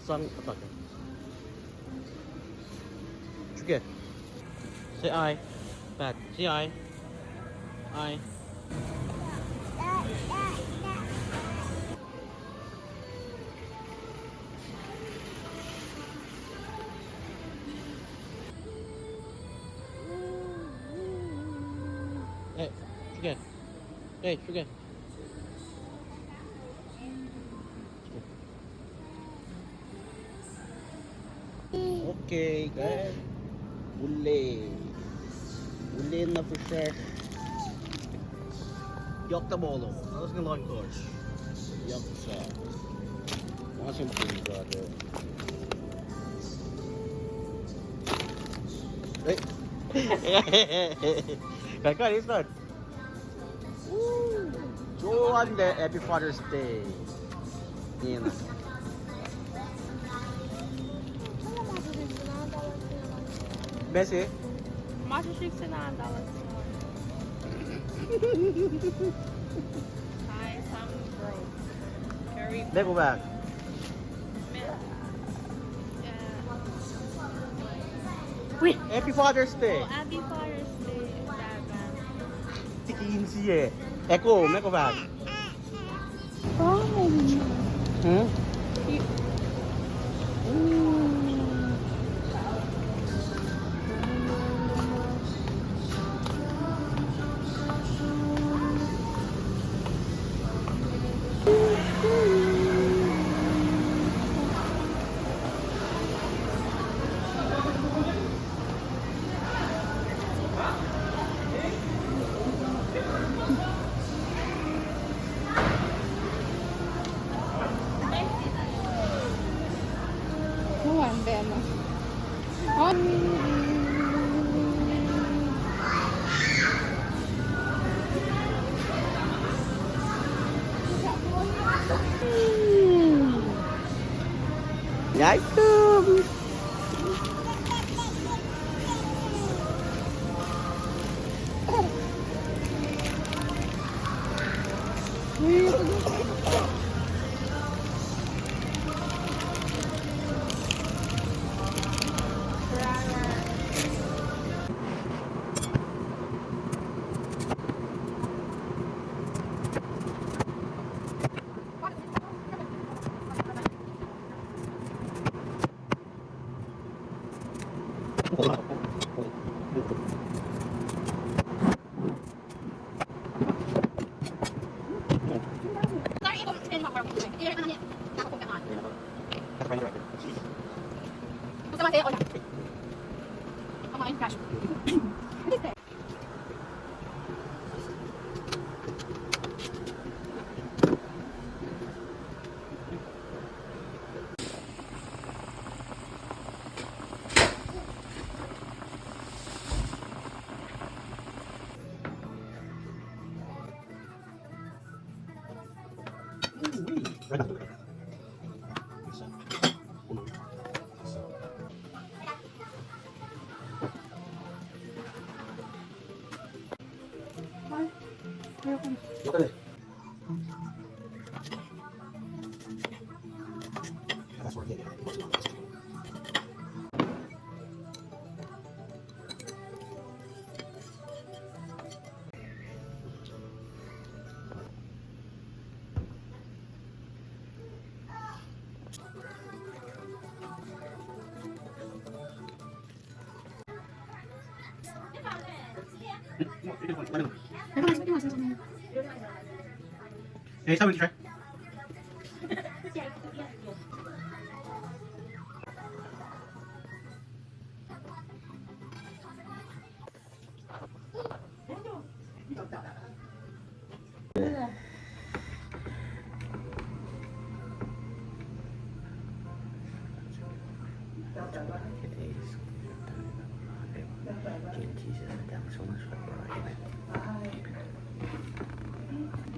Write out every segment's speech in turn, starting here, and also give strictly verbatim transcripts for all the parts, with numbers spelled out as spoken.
Sang atak. Srihke. Say hi. Pat. Say hi. Hi. Hey, srihke. Hey, srihke. Okay, guys. Ulle. Ulle na fihsrwacsr. Yohk na molo. Alos nge lon kosh. Yohk sa. Ma sim sim sa te. Hey. Kaka is not. Woo! Johan, happy Father's Day. Nina. Messi? Masuk sik sena andalas. Hi, some bro. Very. Meac kom fahk? Happy Father's Day. Oh, happy Father's Day. Tiki insiyac. Echo, meac kom fahk? Hmm? Nice.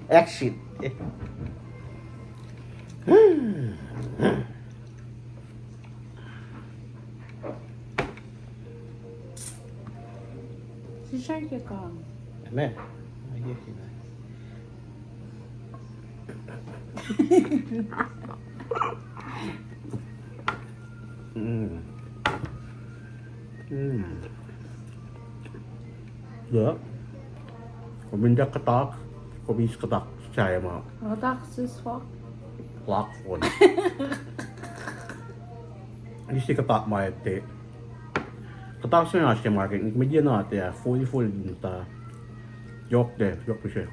Action. Sisar ke kang. Amen. Aye, amen. Mm. Mm. Yeah. Kom in tiac kuhtak, kom in kuhtak sahyacn ma. Kuhtak sis fuck. Lock phone. Isi kuhtak ma ete. Kuhtak se na oasr ke market, media na te, full, full in ta. Yohk te, yohk pihsre.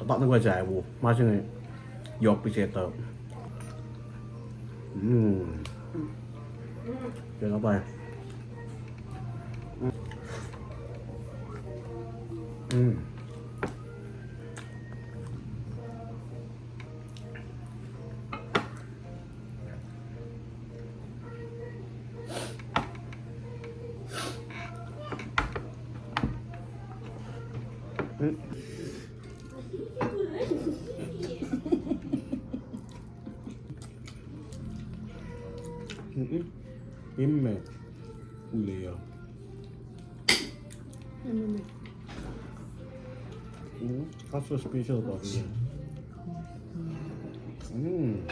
Kuhtak nuh kwewa sahyac wo, ma se inge yohk pihsre tuh. Mm. Ke na pa. Mm. Mm-mm. Imme. Ule ya. Mm. That's so special about it. Mm.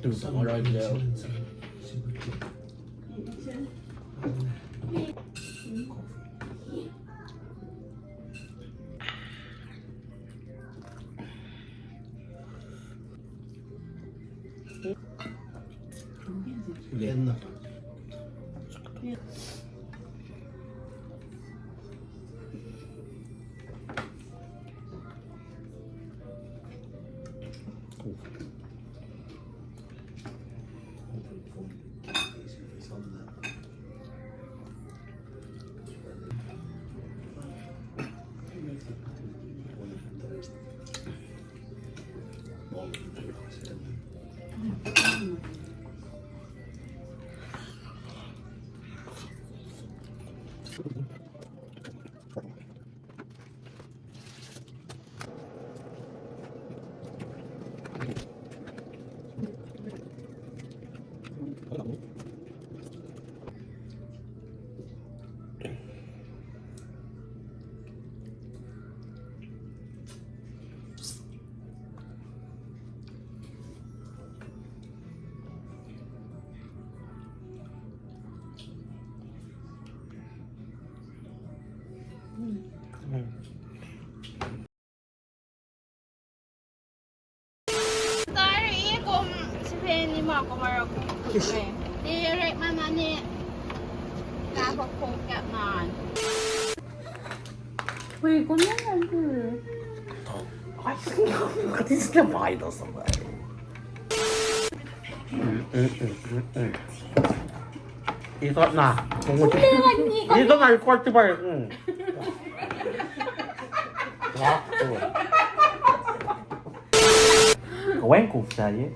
Dude, all right, yeah. Tari kom sifacna ma kom oruh kom. Yes. Te rek ma na ne. Ka kom kom kat nan. Wait, kom na nan. Oh, I think this is the vital somebody. Ito na. Ito na, record ti pa. Mm. Kaweng kuf sa ye.